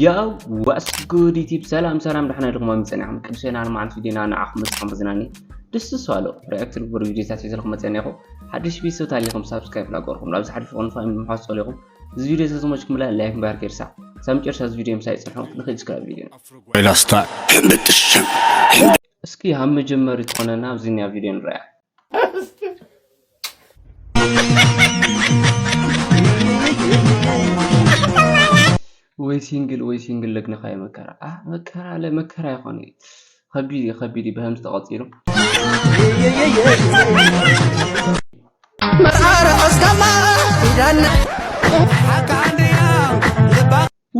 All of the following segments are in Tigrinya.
ያው ዋስ ጉድ ዩቲብ ሰላም ሰላም፣ ደሕና ዲኹም? ኣብ ምጸና ኢኹም ቅዱስ ቻናል መዓልቲ ቪዲዮና ንዓኹም በጽሖም መዝናኒ ደስ ዝባሎ ሪያክት ልግበሩ ቪዲዮታት ሒዘልኩም መጸና ኢኹም። ሓድሽ ቤተሰብ ታሊኹም ሳብስክራይብ ላገርኩም ናብ ዝሓልፉ ፋሚሊ ምሓዝ ጸሊኹም። እዚ ቪዲዮ ተዝመችኩም ላ ላይክ ምባር ከይርሳዕ። ሳብ መጨረሻ እዚ ቪዲዮ ምሳይ ጽንሑ። ንኸይድ ስክራብ ቪዲዮ። Wait, I start. እስኪ ኣብ መጀመሪ ትኾነና ኣብዚ ኒያ ቪዲዮ ንረያ። ወይ ሲንግል ወይ ሲንግል ለግንኻዮ መከራ። ኣ፣ መከራ ለመከራ ይኾነ። ከቢድ እዩ፣ ከቢድ እዩ። ብኸምዚ ተቐጺሉ።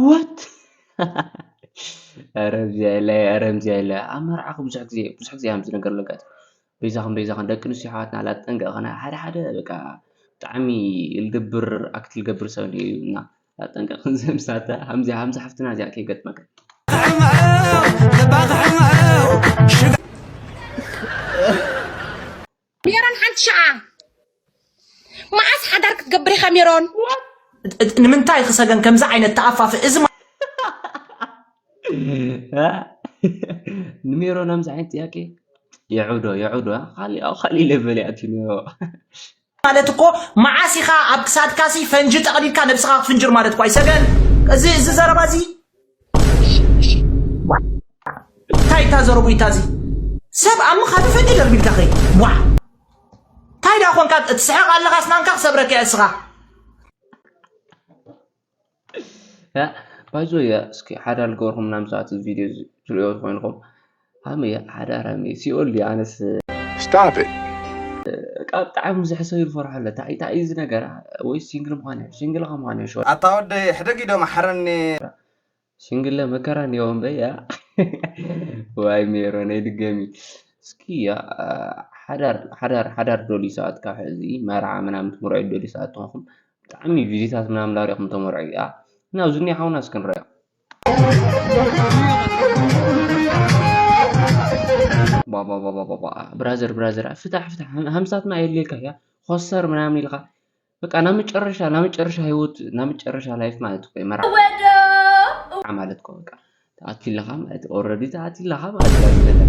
What? ኧረ እዚኣ የለ፣ ኧረ እዚኣ የለ። ኣብ መርዓኹ ብዙሕ ግዜ፣ ብዙሕ ግዜ ከምዚ ነገር ለጋጥም። በይዛኹም፣ በይዛኹም ደቂ ኣንስትዮ ኣሕዋትና ላጠንቀቕኽና። ሓደ ሓደ በቃ ብጣዕሚ ልገብር፣ ኣክት ልገብር ሰብ እዩ እና ላጠንቀቕኽን ዘምሳተ። ሃምዚኣ፣ ሃምዛ ሓፍትና እዚኣ ከይገጥመካ። ሜሮን ሓንቲ ሸዓ መዓስ ሓዳር ክትገብር ኢኻ ሜሮን? ንምንታይ ክሰገን ከምዚ ዓይነት ተኣፋፊ እዚ ንሜሮን ከምዚ ዓይነት ጥያቄ የዕብዶ የዕብዶ። ካሊእ ኣብ ካሊእ ሌቨል እያ እቲ ሜሮ። ማለት እኮ መዓስ ኢኻ ኣብ ክሳድካሲ ፈንጂ ጠቕሊልካ ነብስኻ ክትፍንጅር ማለት እኮ ኣይሰገን። እዚ እዚ ዘረባ እዚ እንታይ እታ ዘረጉ ኢታ እዚ ሰብ ኣብ ምኻዱ ፈንጂ ደርቢልካ ኸይ ዋ እንታይ ዳ ኮንካ ትስሕቕ ኣለኻስ ማንካ ክሰብረካ እየ እስኻ ያ ባይዞ ያ እስኪ ሓዳር ልገበርኩም ምናምን ሰዓት እዚ ቪድዮ እዚ ትሪኦ ኮይንኩም ሃመየ ሓዳር ሃመየ ሲኦል ድዩ ኣነስ Stop it. በቃ ብጣዕሚ ብዙሕ ሰብ ይፈርሖ ኣሎ እንታይ እንታይ እዩ እዚ ነገር ወይ ሲንግል ምዃን እዩ ሲንግል ከምዃን እዩ ሾ ኣታ ወደይ ሕደግ ኢዶ መሓረኒ ሽንግለ መከራ እንዲያው እምበይ ያ ዋይ ሜሮ ናይ ድገሚ እስኪ ያ ሓዳር ሓዳር ሓዳር ዶሊ ሰዓት ካብ ሕዚ መርዓ ምናምን ትምርዑ ዶሊ ሰዓት ትኾንኩም ብጣዕሚ ቪዲዮታት ምናምን ላሪኹም ተመርዑ ያ እና ኣብዚ እኒኣ ሓውና እስኪ ንሪኦ ባባባባባ ብራዘር ብራዘር ፍታሕ ፍታሕ ሃምሳትና የድልየካ ያ ኮሰር ምናምን ኢልካ በቃ ናብ መጨረሻ ናብ መጨረሻ ህይወት ናብ መጨረሻ ላይፍ ማለት እኮ መርዓ ማለት እኮ በቃ ተኣትለኻ ማለት ኦረዲ ተኣትለኻ ማለት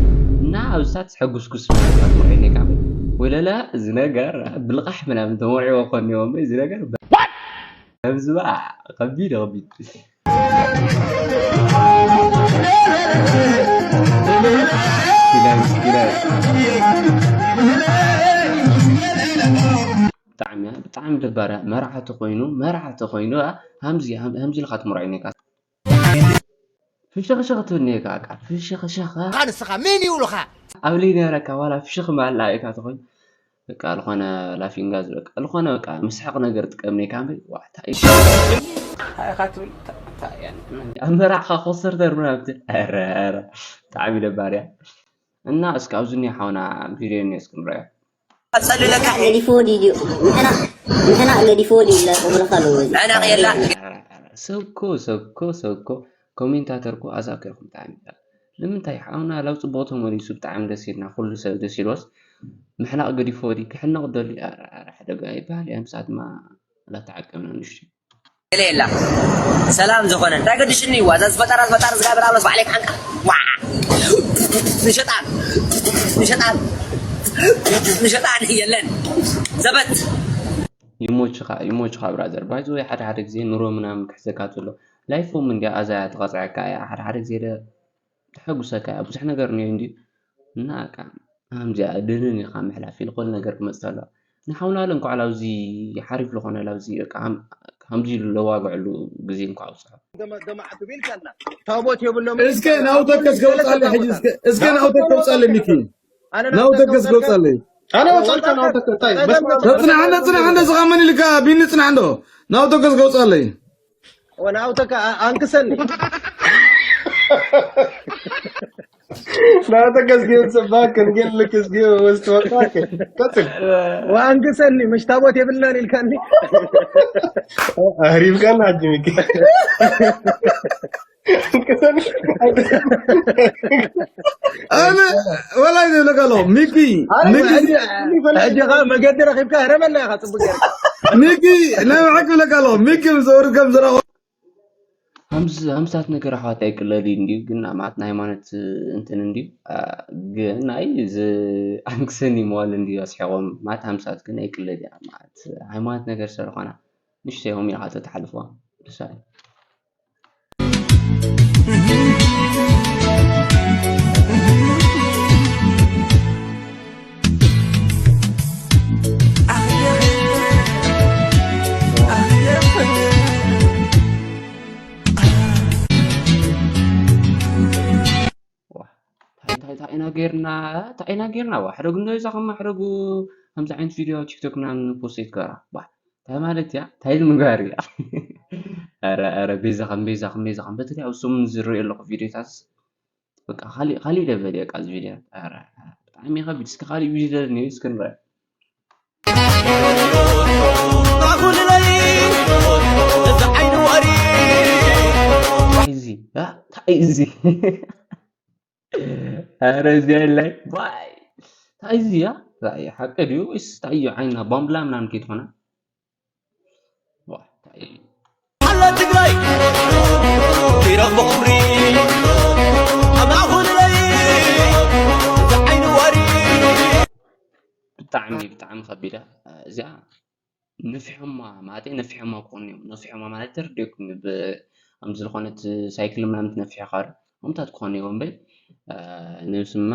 እና ኣብሳት ሕጉስኩስ ማለት ኣትሞዒ ኔካ ወለላ እዚ ነገር ብልቃሕ ምናምን ተሞዒዎ ኮኒዎም እዚ ነገር ከምዝባ ከቢድ ከቢድ ብጣዕሚ ብጣዕሚ ደባርያ መርዓ ተኮይኑ መርዓ ተኮይኑ ከምዚ ኢልካ ትምርዖ ኔካ ፍሽኽሽኽ ትብል ኔካ ፍሽኽሽኽ ንስኻ መን ይብሉኻ ኣብ ለይነረካ ዋላ ፍሽኽ ማላ ኢካ ተኮይኑ በቃ ልኾነ ላፊንጋ ዝበቃ ልኾነ በቃ ምስሕቕ ነገር ጥቀም ኔካ እምበይ ዋዕታ እዩ ኢኻ ትብል ኣብ መራዕኻ ኮሰርተር ምናምን ትብል ኧረ ኧረ ብጣዕሚ ደባርያ እና እስኪ ኣብዚ እኒኦ ሓውና ቪድዮ እኒኦ እስኪ ንረዮ ጸልለካ ገዲፍዎ ድዩ ንሕና ንሕና ገዲፍዎ ድዩ ኢለ ክብለካ ኣለዎ እዚ ዕነቕ የላ ሰብኮ ሰብኮ ሰብኮ ኮሜንታተር ኮ ኣዛኪርኩም ብጣዕሚ ይላል ንምንታይ ሓውና ላብ ፅቡቅ ተመሊሱ ብጣዕሚ ደስ ኢልና ኩሉ ሰብ ደስ ኢልዎስ ምሕናቅ ገዲፎ ድዩ ክሕነቅ ደልዩ ኣረ ኣረ ሕደጋ ይበሃል እያ ምሳት ድማ ላተዓቀብና ንሽቲ የላ ሰላም ዝኾነ እንታይ ገድሽኒ ዋ እዛ ዝፈጠራ ዝፈጣር ዝጋብር ኣሎስ ባዕለይ ክሓንቃ ዋ ንሸጣን ንሸጣን ንሸጣን የለን ዘበት ይሞችኻ ይሞችኻ ብራዘር ባይዘወይ ሓደ ሓደ ግዜ ኑሮ ምናምን ክሕዘካ ዘሎ ላይፎም እንዲያ ኣዛያ ትቐፅዐካ እያ ሓደ ሓደ ግዜ ደ ተሐጉሰካ እያ ብዙሕ ነገር እኒኦ እንዲ እና በቃ ከምዚኣ ድንን ኢልካ ምሕላፍ ኢሉ ኮል ነገር ክመፅእ ኣሎ ንሓውና ለ እንኳዕ ላብዚ ሓሪፍ ዝኾነ ላብዚ በቃ ከም- ከምዚ ኢሉ ለዋግዐሉ ግዜ እንኳዕ ውፅዖ ታቦት የብሎም እስከ ናውተከስ ገውፃለይ ሕጂ እስከ እስከ ናውተከ ውፃለይ ሚኪ ናውተከስ ገውፃለይ ኣነ ወፃልካ ናውተከ እንታይ ፅናሕ እንደ ፅናሕ እንደ ዝኻ መን ኢልካ ቢኒ ፅናሕ እንዶ ናውተከስ ገውፃለይ ናውተከ ኣንክሰኒ ናውተከስ ገውፅ ባክን ገልክስ ገውስት ወጣክ ቀፅል ወኣንክሰኒ ምሽ ታቦት የብልናን ኢልካኒ ኣህሪብካና ሕጂ ሚኪ ኣነ ወላይ ዝብለካ ኣሎ ሚኪ ሚኪ ሕጂ ኸ መገዲ ረኺብካ ህረመና ኢኻ ፅቡቅ ጌርካ ሚኪ ናይ መሓቅ ይብለካ ኣሎ ሚኪ ምስ ወርድ ከም ዝረኸ ሃምሳት ነገር ኣሕዋት ኣይቅለል እዩ እንዲዩ ግን ማለት ናይ ሃይማኖት እንትን እንዲዩ ግን ናይ ዝኣንክሰኒ መዋል እንዲዩ ኣስሒቆም ማለት ሃምሳት ግን ኣይቅለል እያ ማለት ሃይማኖት ነገር ስለኾና ንሽተይሆም ኢኻ ተተሓልፍዋ ደሳይ እንታይ እንታይ ኢና ጌርና እንታይ ኢና ጌርና ዋ ሕደጉ እንዶ ይዛ ከማ ሕደጉ ከምዚ ዓይነት ቪድዮ ቲክቶክ ምናምን ፖስት ይትገራ ባ እንታይ ማለት እያ እንታይ ምግባር እያ ረ ረ ቤዛ ከም ቤዛ ከም ቤዛ ከም በተለይ ኣብ ሰሙን ዝርኢ ኣለኩ ቪዲዮታት በቃ ካሊእ ካሊእ ደበል እያ ቃዚ ቪድዮ ረ ብጣዕሚ ከቢድ እስኪ ካሊእ ቪድዮ ደለኒ እስክንረአ እዚ እዚ ኧረ እዚ የላይ ዋይ እንታይ እዚ ያ ራእይ ሓቂ ድዩ ወይስ እንታይ እዩ ዓይና ባምብላ ምናምን ከይትኾና ኣላ ትግራይ ኪረም ብኹብሪ ኣብ ማእኹል ለይ ዝዓይኒ ዋሪ ብጣዕሚ ብጣዕሚ ከቢዳ እዚኣ ነፊሖማ ማለት ነፊሖማ ክኾኑ እዮም ነፊሖማ ማለት ተረዲእኩም ከምዚ ዝኾነት ሳይክል ምናምን ትነፊሕ ካር ከምታት ክኾኑ እዮም እምበይ ነብስማ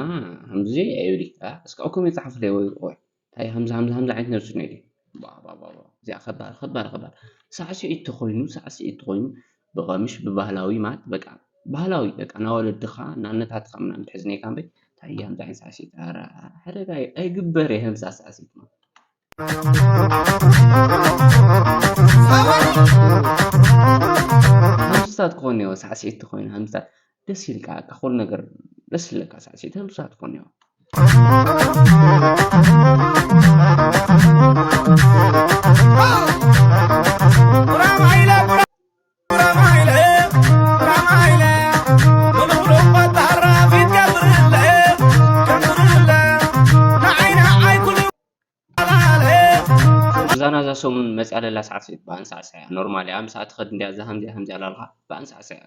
ከምዚ ኣይብሊ እስካኩም ይፅሓፍለይ ወይ ቆይ እንታይ ከምዚ ከምዚ ከምዚ ዓይነት ነብሲ ነይ እዚኣ ከባድ ከባድ ከባድ ሳዕስዒት ተኮይኑ ሳዕስዒት ተኮይኑ ብቐምሽ ብባህላዊ ማለት በቃ ባህላዊ በቃ ናወለድኻ ናነታትኻ ምናምን ትሕዝነካ እምበይ እንታይ እያ ከምዚ ዓይነት ሳዕስዒት ሓደጋ ኣይግበር እየ ከምዚ ሳዕስዒት ማለት ሃምስታት ክኾን እኒኦ ሳዕስዒት ተኮይኑ ሃምስታት ደስ ኢልካ በቃ ኩሉ ነገር ደስ ኢለካ ሳዕስዒት ሃምስታት ክኾን እኒኦ እዛ ናዛ ሰሙን መፅያ ለላ ሰዓት ብኣንሳዕሳዕ እያ ኖርማል እያ ምሳኣ ትኸድ እንዲያ እዛ ከምዚኣ ከምዚኣ ላልካ ብኣንሳዕሳዕ እያ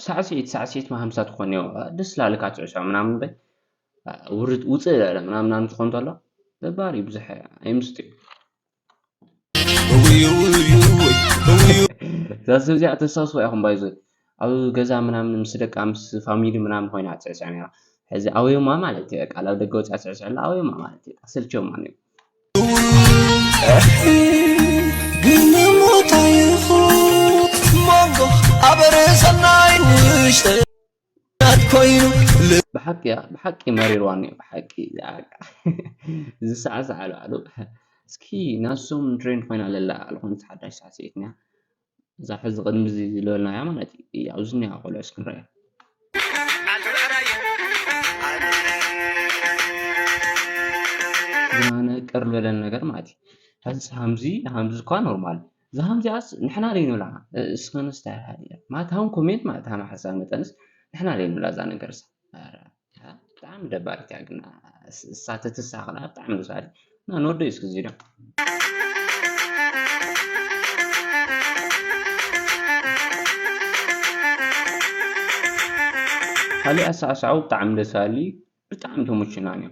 ሳዕስዒት ሳዕስዒት ማሃምሳ ትኾን እዮ ደስ ላልካ ትዕሶ ምናምን በይ ውርድ ውፅእ ለለ ምናምን ምናምን ትኾን ተሎ ደባሪ ብዙሕ ኣይምስጥ እዛ ሰብ እዚኣ ተሳስቦ ኢኹም ባይዞ ኣብ ገዛ ምናምን ምስ ደቃ ምስ ፋሚሊ ምናምን ኮይና ትስዕስዕ ነራ ሕዚ ኣውዮማ ማለት እዩ ቃል ኣብ ደገ ወፅያ ትስዕስዕ ኣላ ኣውዮማ ማለት እዩ ኣሰልቸውማ ነዩ ግን ሞታ ይኹ ሞንጎ ኣብ ርእሰናይ ውሽጠ ኮይኑ ብሓቂ ብሓቂ መሪርዋኒ ብሓቂ ዝሰዓሰዓ ባዕሉ እስኪ ናሶም ትሬንድ ኮይና ለላ ዝኾነት ሓዳሽ ሳዕስዒት እኒኣ እዛ ሕዚ ቅድሚ እዚ ዝበልናያ ማለት እዩ ኣብዚ እኒኣ ቆልዑ እስክንረኣያ ዝማነ ቅር ዝበለኒ ነገር ማለት እዩ ሕዚ ሃምዚ ሃምዚ እኳ ኖርማል እዛ ሃምዚኣስ ንሕና ደይንብላ እስኸንስ እንታይ ማለት ሃም ኮሜንት ማለት ሃም ሓሳብ መጠንስ ንሕና ደይንብላ እዛ ነገርስ ብጣዕሚ ደባሪት እያ ግን እሳ ተትሳኽላ ብጣዕሚ ደስ በሃሊ እና ንወደዩ እስኪ እዚ ዶ ካሊእ ኣሳዕሳዑ ብጣዕሚ ደስ በሃሊ ብጣዕሚ ተመችና እዩ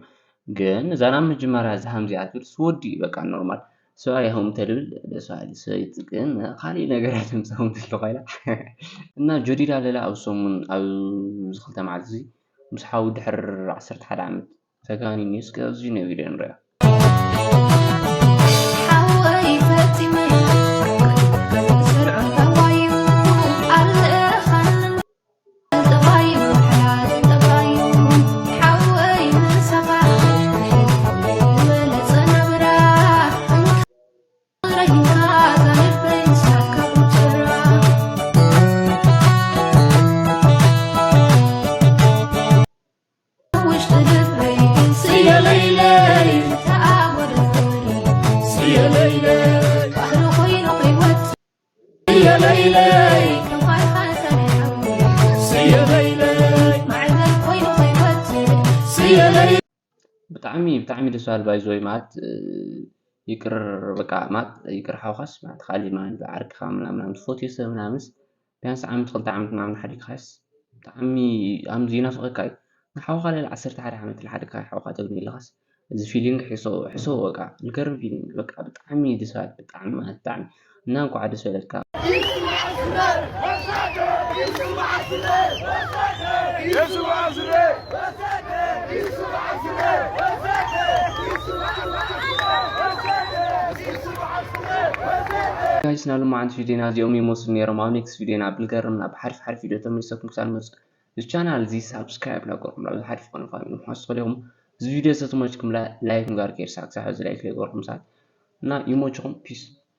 ግን እዛ ናብ መጀመርያ ዝሃም ዚኣ ትብል ስወዲ በቃ ኖርማል ሰብኣይ ይኸውም ተድብል ደስ በሃሊ ሰበይቲ ግን ካሊእ ነገር እያ ተምፅእ ከምትል ተኮይና እና ጆዲዳ ለላ ኣብ ሰሙን ኣብ ዝክልተ መዓልቲ እዚ ምስ ሓዊ ድሕር ዓሰርተ ሓደ ዓመት ተጋኒኒ እስከ ኣብዚ ናይ ቪድዮ ንሪኦ ሓወይ ፈቲመ ስርዑ ተባዩ ኣለኻን ብጣዕሚ ብጣዕሚ ደስ በሃል ባይዘወይ ማለት ይቅር በቃ ማለት ይቅር ሓውካስ ማለት ካሊእ ማለት ዓርክኻ ምናምን ትፈትዮ ሰብ ምናምንስ ቢያንስ ዓመት ክልተ ዓመት ምናምን ሓዲግካስ ብጣዕሚ ኣም ዝናፍቀካ እዩ። ንሓውካ ሌላ ዓሰርተ ሓደ ዓመት ዝሓደግካ ሓውካ ተግኒ ኣለካስ እዚ feeling ሕሶ ሕሶ በቃ ልገርም feeling በቃ ብጣዕሚ ደስ በሃል ብጣዕሚ ማለት ብጣዕሚ እና እንኳዕ ደስ በለካ። ጋይስ ናብ ሎማዓንቲ ቪዲዮና እዚኦም ይመስሉ ነይሮም። ኣብ next ቪዲዮና ብልገርም ናብ ሓሪፍ ሓሪፍ ቪዲዮ ተመሊሰኩም ክሳብ ንመፅእ እዚ ቻናል እዚ ሳብስክራይብ ላገርኩም ላብ ሓሪፍ ኮነ ፋሚሊ ምሓስ ትኽእሉ ኢኹም። እዚ ቪዲዮ ዝተመችኩም ላይክ ምግባር ከይርሳዕ ክሳብ ሕዚ ላይክ ለይገርኩም ሳት እና ይሞችኹም ፒስ።